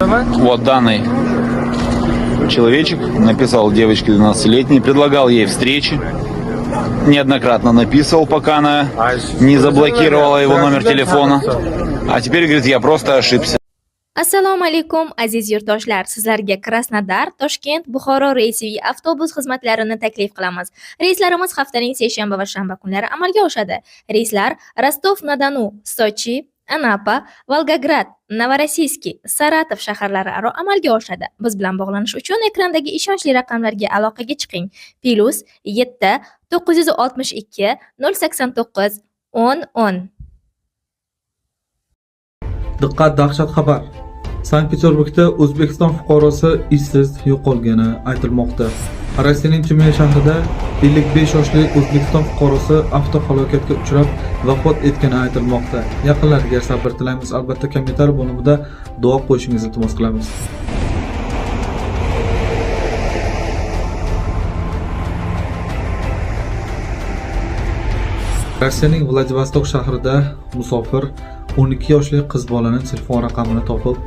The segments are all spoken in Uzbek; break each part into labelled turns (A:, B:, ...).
A: Вот данный человечек написал девочке 12-летней, предлагал ей встречи, неоднократно написывал, пока она не заблокировала его номер телефона. А теперь говорит, я просто ошибся.
B: Assalomu alaykum, aziz yurtdoshlar. Sizlarga Krasnodar, Toshkent, Buxoro reysiviy avtobus xizmatlarini taklif qilamiz. Reyslarimiz haftaning seshanba va shanba kunlari amalga oshadi. Reyslar Rostov-na-Donu, Sochi, Anapa, Volgograd, Novorossiysk, Saratov shaharlari aro amalga oshadi. Biz bilan bog'lanish uchun ekrandagi ishonchli raqamlarga aloqaga chiqing. +7 962 089 10 10.
C: Diqqat, dahshat xabar! Sankt-Peterburgda O'zbekiston fuqarosi izsiz yo'qolgani aytilmoqda. Rossiyaning Tyumen shahrida 55 yoshli O'zbekiston fuqarosi avtohalokatga uchrab vafot etgani aytilmoqda. Yaqinlariga sabr tilaymiz. Albatta, kommentar bo'limida duo qo'yishingizni iltimos qilamiz. Rossiyaning Vladivostok shahrida musofir 12 yoshli qiz bolani telefon raqamini topib,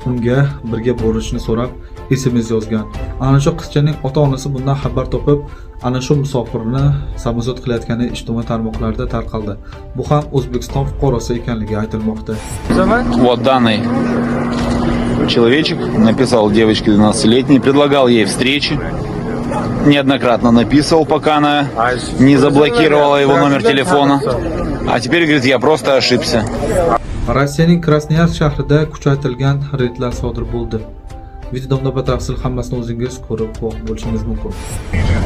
C: unga birga borishni so'rab SMS yozgan. Ana shu qizchaning ota-onasi bundan xabar topib, ana shu musofirni samosud qilayotgani ijtimoiy tarmoqlarda tarqaldi. Bu ham O'zbekiston fuqarosi ekanligi aytilmoqda.
A: Вот данный человечек написал девочке 12-летней, предлагал ей встречи, неоднократно написывал, пока она не заблокировала его номер телефона. А теперь говорит, я просто ошибся.
C: Rossiyaning Krasnoyarsk shahrida kuchaytirilgan reydlar sodir bo'ldi. Videoda batafsil hammasini o'zingiz ko'rib guvoh bo'lishingiz mumkin.